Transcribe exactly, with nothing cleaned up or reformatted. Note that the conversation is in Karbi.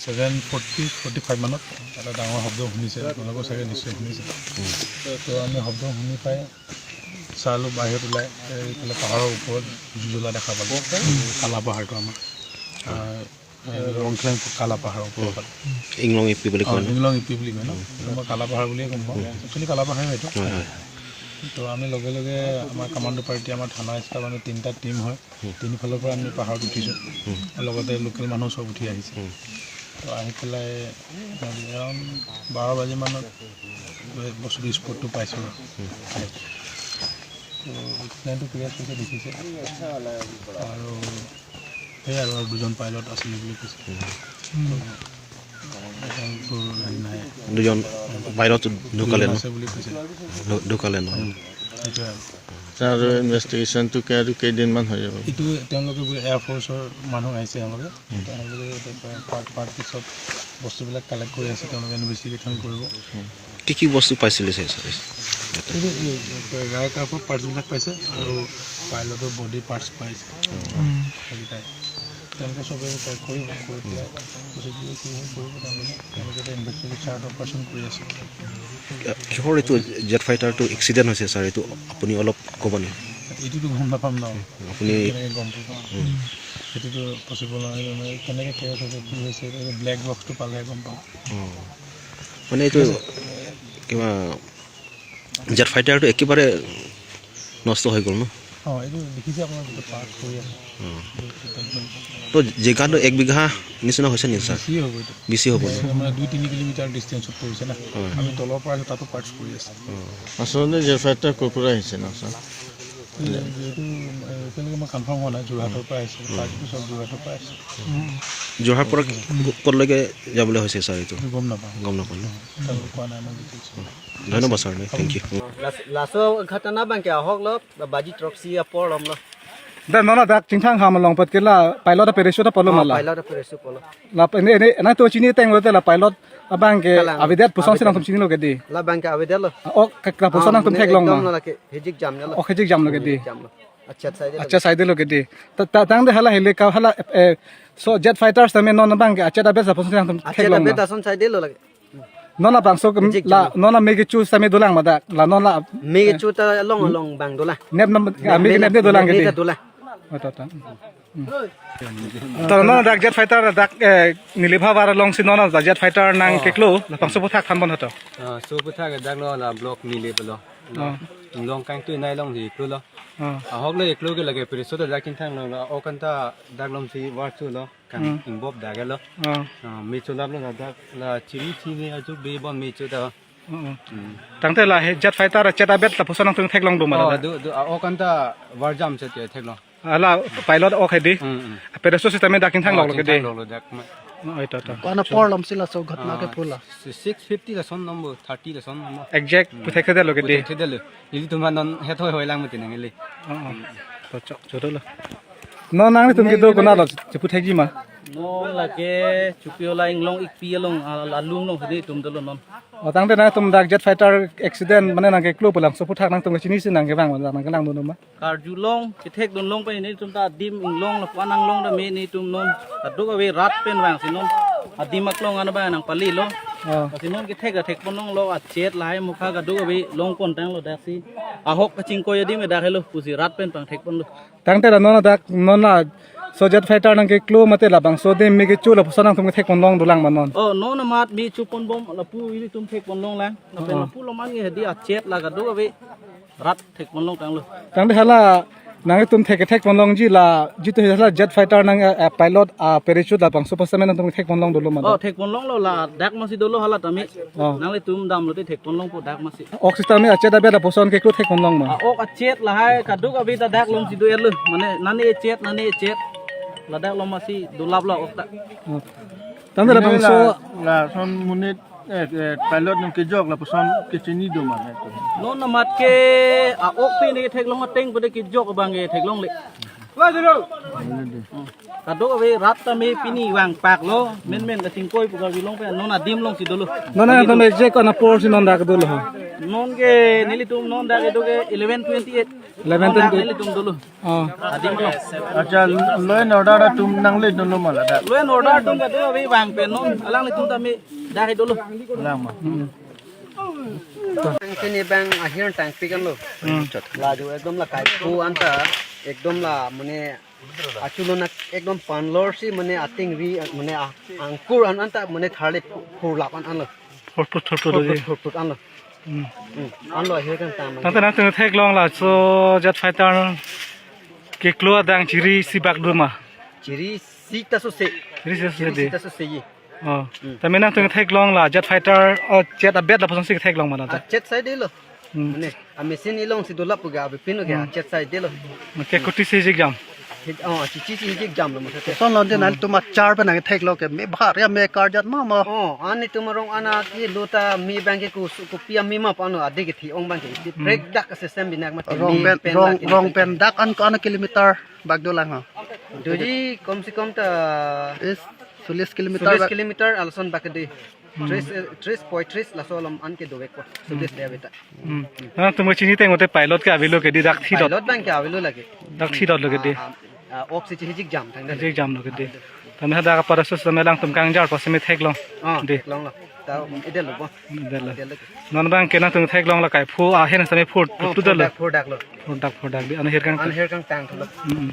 Seven forty, forty five মানত এটা ডাঙৰ শব্দ শুনিছে, আপোনালোকেও চাগে নিশ্চয় শুনিছে। তো আমি শব্দ শুনি পাই চালোঁ, বাহিৰত ওলাই এইফালে পাহাৰৰ ওপৰত জুই জ্বলা দেখা পালোঁ। কালা পাহাৰটো আমাৰ, আহ, এই ৰংখেং কালা পাহাৰৰ ওপৰত। ইংলং ইপি বুলি কয় ন? ইংলং ইপি বুলি কয় ন? এইটো মই কালা পাহাৰ বুলিয়ে গম পাওঁ। একচুৱেলি কালা পাহাৰে হয়তো। হয়, হয়। তো আমি লগে লগে আমাৰ কমাণ্ডো পাৰ্টি, আমাৰ থানা ষ্টাফ, আমি তিনিটা টিম হয়। তিনিফালৰ পৰা আমি পাহাৰত উঠিছোঁ। লগতে লোকেল মানুহ চব উঠি আহিছে। তো আহি পেলাই এৰাউণ্ড বাৰ বাজি মানত বস্তুটো স্পটটো পাইছোঁ। তো প্লেনটো ক্লিয়াৰ কৰিছে, দেখিছে। আৰু সেয়াই আৰু, আৰু দুজন পাইলট আছিলে বুলি কৈছে। তো এখনতো হেৰি নাই। দুজন পাইলট ঢুকালে ন? আছে বুলি কৈছে। ঢু-, ঢুকালে ন? উম, সেইটোৱে আৰু। তাৰ ইনভেষ্টিগেশ্যনটো কে-, আৰু কেইদিনমান হৈ যাব? এইটো তেওঁলোকে বোলে এয়াৰফ'ৰ্চৰ মানুহ আহিছে তেওঁলোকে। তেওঁলোকে পাৰ্ট পাৰ্ট চব বস্তুবিলাক কালেক্ট কৰি আছে, তেওঁলোকে ইনভেষ্টিগেশ্যন কৰিব। কি কি বস্তু পাইছিলে, ছাৰ, ছাৰ? এইটো এই ড্ৰাই কাৰ্পৰ পাৰ্টছবিলাক পাইছে আৰু পাইলটৰ বডি পাৰ্টছ পাইছে। সেইকেইটাই। তেওঁলোকে চবে চেক কৰিব, কৰি পেলাই প্ৰচিডিউৰ কি হয় কৰিব তেওঁলোকে। তেওঁলোকে এতিয়া ইনভেষ্টিগেশ্যন অপাৰেশ্যন কৰি আছে। কিহৰ এইটো জেট ফাইটাৰটো এক্সিডেণ্ট হৈছে, ছাৰ? এইটো আপুনি অলপ ক'ব নেকি? এইটোতো গম নাপাম ন। আপুনি কেনেকে গম পাব? সেইটোতো পচিবল নহয়, মানে কেনেকে কেছ হৈছে, কি হৈছে, এইটো ব্লেক বক্সটো পালে গম পাম। মানে এইটো কিবা জেট ফাইটাৰটো একেবাৰে নষ্ট হৈ গ'ল ন? অ, এইটো দেখিছে আপোনাৰ, গোটেই পাৰ্ট পৰি আছে। তো জেগাটো এক বিঘা নিচিনা হৈছে নেকি, ছাৰ? বেছি হ'ব এইটো। বেছি হ'ব ন? মানে দুই তিনি কিলোমিটাৰ ডিষ্টেঞ্চত পৰিছে না। আমি তলৰ পৰা আছো, তাতো পাৰ্টছ পৰি আছে। আচলতে জেট ফাইটাৰ ক'ৰ পৰা আহিছে ন, ছাৰ? এই এইটো, এ, এতিয়ালৈকে মই কনফাৰ্ম হোৱা নাই, যোৰহাটৰ পৰা আহিছে, পাৰ্টছটো চব যোৰহাটৰ পৰা আহিছে। যোৰহাট পৰা ক'লৈকে যাবলৈ হৈছে, ছাৰ, এইটো? এইটো গম নাপাওঁ। গম নাপাওঁ ন? তেওঁলোকে কোৱা নাই মই ডিটেইলছ। ধন্যবাদ, ছাৰ, দেই। Thank you। Las-, laso ghatana abangke ahok lo, baji throksi apor lom lo. Da non ladak chingthang ham along pat ke la pilot a-parachute apor lo ma la? Pilot a-parachute apor lo. La ini, ini, nangtum chini teng lo te la pilot abangke avedet puson si nangtum chinilo ke dei? La abangke avedet lo. Ok, ka puson nangtum theklong ma? Ekdom lo lake, hijik jam lo. Ok, hijik jam lo ke dei? Hijik jam lo. Achet side lo. Achet side lo ke dei? Ta, ta, tangte hala helicopter hala, eh, so jet fighter tame non abangke achet abet sa puson si nangtum theklong ma? Achet abet ason side lo lake. Non labangso ke la, non la me kecho sitame dolang ma dak, la non la me kecho ta along along abang dolang. Nep nam, ah, me ke nep ne dolang ke dei? Nep ne ta dolang. Oh, ta, ta. Hmm. To non dak jet fighter dak, eh, Nilip havar alongsi non dak jet fighter nangkeklo, labangso aphuthak thanbom ho to. Ah, so aphuthak dak lo la block Nilip lo. Oh. Long kangtui nai alongsi keklo lo. Oh. Ahok lo keklo ke lake parachute dak chingthang lo, la ok anta dak alongsi var chu lo. Kan ingbop dak lo. Oh. Ah, me cholap lo dak la chiri chiri ajuk be bon me cho ta. Oh, oh. Hmm. Tangte la he jet fighter achet abet lapuson nangtum theklong do ma? Oh, la do, do, ah, ok anta var jam chet ke theklong. Hala pilot ok he dei. Hmm, hmm. Parachute sitame dak chingthang lo ke dei. Chingthang lo dak ma. Oh, ita ta. Ko-an apor lom si laso ghatana ke pula? Si-, six fifty lason number, thirty lason number. Exact puthek thedetlo ke dei? Puthek thedetlo. Ilitum non hethoi hoi lang mati nang ili. Oh, oh. To chok, choro lo. Non nangtum kedo konat lo, cheputhekji ma? Non lake Chupiola Inglong Ikpi along, al-, alung alongsi nelitum dolo non. Oh, tangte nangtum dak jet fighter accident mane nangkeklo pu labangso aphuthak nangtum kachinisi nangkevang ma, nangkelang dun ma? Karjulong, kethekdun long pen nelitum ta adim inglong lapu-an anglong ta me nelitum non. Kadokave rat pen vangsi non adim aklong an abang nangpalilo. Oh. Lasi non kethek ta thekpon longlo, achet lahai mukha kadokave longpon tanglo daksi. Ahok kachingkoi adim ke dak helo pusi rat pen pangthekponlo. Tangte la non dak non laso jet fighter nangkeklo mate labangso adim me kecho lapuson nangtum kethekpon long dolang ma non? Oh, non amat me choponbom lapu ilitum thekpon longlang. Lapen lapu along man ke hedi achet la kadokave rat thekpon long tanglo. Tangte hala nangtum thek thekpon longji la jitu hala jet fighter nang, eh, eh, pilot a-parachute labangso aphuthak tame nangtum thekpon long dolo ma? Oh, thekpon longlo, ladak masi dolo hala tame. Oh. Nanglitum damlote thekpon longpo dak masi. Ok sitame achet abet lapuson keklo thekpon long ma? Ah, ok achet lahai kadokave ta dak alongsi do-etlo. Mane nane achet, nane achet. Ladak along masi dolaplo ok ta. Oh. Tangte labangso la, lason monit, eh, eh, pilot nangkejok lapuson kechini do ma nangtum? Non amat ke a-ok pen ne theklong ateng pute kejok abangke theklongle. Kadokave rat tame pini vangpaklo, menmen kachingkoi pu Karbi Anglong pen non adim alongsi dolo. Non nangtum ejek ko-an apor si non dak dolo ho? Non ke nelitum non dak kedo ke eleven twenty-eight. Eleven twenty-eight. Non dak nelitum dolo. Oh. Adim along. Accha, law and order atum nangle dolo ma ladak? Law and order atum kadokave vang pen non alanglitum tame dak dolo. Lang ma. Hmm. Tangkini bang ahir tangpik anlo. Hmm. Laju ekdom la kaiphu anta ekdom la mane achulo na ekdom panlor si mane ating ri mane a-, angkur an anta mane tharle phu-, phurlap an anlo. Phurphut, phurphut, phurphut, phurphut anlo. Hmm. Hmm. Anlo ahir kangtang. Tangte nangtum theklong laso jet fighter keklo adang chiri isi bak do ma? Chiri isi ta sose. Chiri isi ta sose. Chiri isi ta sose ye. Oh. Hmm. Tame nangtum theklong la jet fighter, oh, jet abet lapuson si theklong ma ta? Ah, jet saidelo. Hmm. Mane, a machine alongsi dolap pu ga abipin ke, hmm, jet saidelo. Ke kuti si jik jam? Hi-, oh, chichi si jik jam lo mo sate. Son lo den, hmm, nangtum achar pen nangtheklo ke me bhar ya me karjat ma ma. Oh, ani tum arong ana kilo ta me bang ke ku su ku pia me ma pa no ade kethi-ong bang ke. Hmm. Break dak system binak ma rong pen, pen rong, dak rong pen dak an ko-an kilometer bak dolang ha? Doji kom se kom ta is chollis kilometer. Chollis bak. Kilometer alson bak de. Hmm. Tris, eh, tris, poitris laso along an ke dovek ko. Hmm. Chollis de abita. Hmm. Nangtum chini teng ote pilot ke avelo ke di dak thidot? Pilot bang ke avelo lake. Dak thidotlo ke di? Ah, ah, ah, ok si chihijik jam thang. Chihijik jamlo ke di? Tame hadak apar asus tame alangtum kangjar pa seme theklong. Ah, di? Theklonglo. Ta, um, edetlo bo. Edetlo. Edetlo ke. Non bang ke nangtum theklong la kaiphu ahin seme phur, oh, phur daklo. Phur daklo. Phur dak, phur dak di. Anhir kang. Anhir kangtang thulo. Hmm.